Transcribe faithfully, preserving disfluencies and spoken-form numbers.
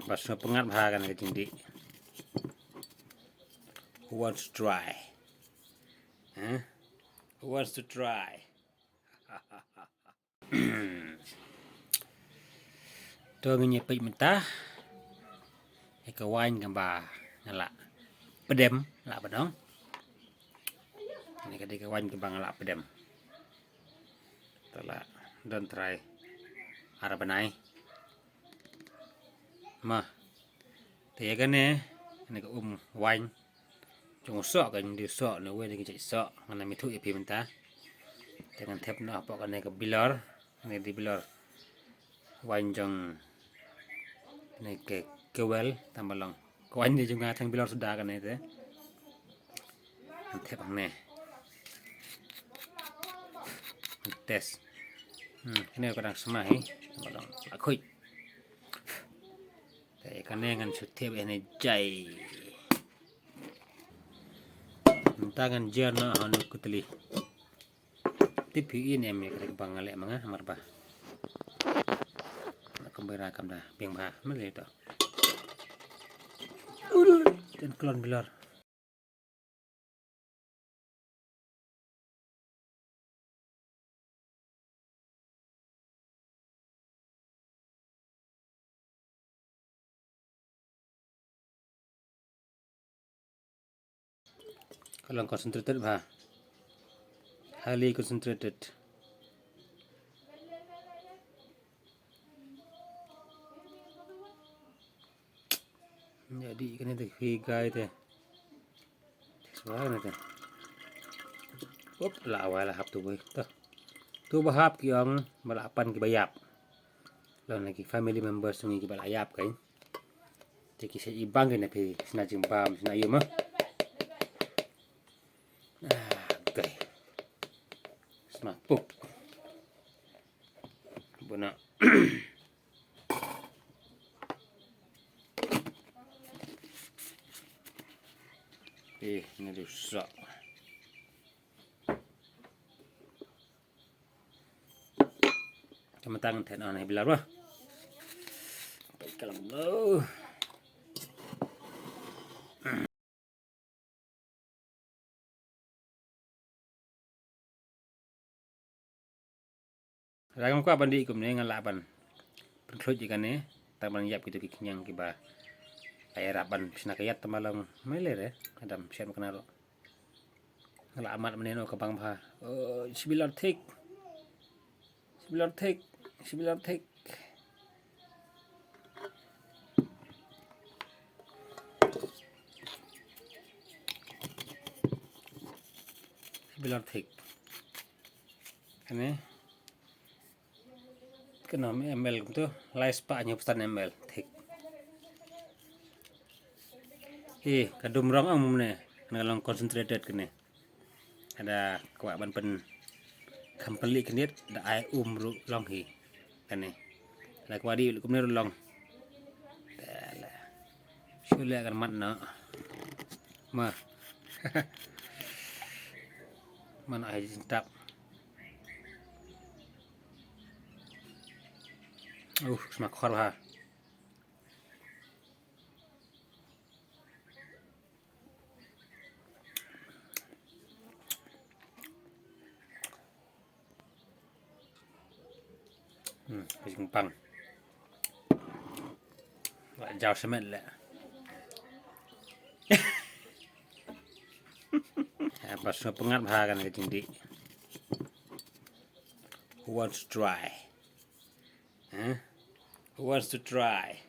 Ba sngewpyngngad bha kane ka jingdih. Who wants to try? Huh? Who wants to try? To ngin ïa peit mynta ïa ka waiñ kaba nga la pdem, la pdem. Kane ka dei ka waiñ kaba nga la pdem. Te la don trai ar bnai. Ma. Te ïa kane, kane ka um waiñ jong u soh, ka jong u soh, ne wei ne ki jait soh, ngan ym ïathuh ïa phi mynta. Te ngan thep noh hapoh kane ka bilor, kane ka dei bilor waiñ jong kane ka Kewel, tang ba long ka waiñ dei jong nga tang bilor suda kane te. Ngan thep hangne. Ngan test. Hmm, kane ka dang sma hi, tang ba long la khuid. Te kane ngan shu thep ïa kane jai. Mynta ngan jer noh ha une u kutli. Tip phi in em ïa kane kaba nga leh ma nga, namar ba nga kumba ïa kam da biang bha, ma leh to. Ul, ten klon bilor. Ka long concentrated bha. Highly concentrated. Jadi kane te phi guys te. Swa kane te. Hop, la wai la hap tu boi. To. Tu ba hap ki ong ba la pan ki ba ïap. Long na ki family members ngi ki ba la ïap kai. Te ki sa i bang kane phi sna jingbam sna ïa ma. Ah, okay. Sma puk. Bona. Eh, ini rusak. Tama tangan ten ana bilar wah. Pai kalam lo. Lada ngam kwah ban dih kumne nga lah ban pynkhluit ïa kane, tang ban ïap kito ki khñiang kiba la ïarap ban shna ka ïat, tang ba long mele re, adam shem kane ruh. Nga lah amat mynne noh ka bang bha. Oh, shibilar thik. Shibilar thik. Shibilar thik. Shibilar thik. Kane. Kane ml kumto, lai spah hynñiew phew san ml, thik. Eh, ka dum rong ong mynne, kane ka long concentrated kane. Lada kwah ban pynkham pynlih khyndiat, da ai um ruh long hi. Kane. Lada kwah dih kumne ruh long. Te la. Shu leh kan mat noh. Ma. Man ai jingtap. Uh, sma khor ha. Hmm, ka jingpang. Ba jaw semet le. Ya, ba sngewpyngngad bha kane ka jingdih. Who wants to try? Huh? Who wants to try?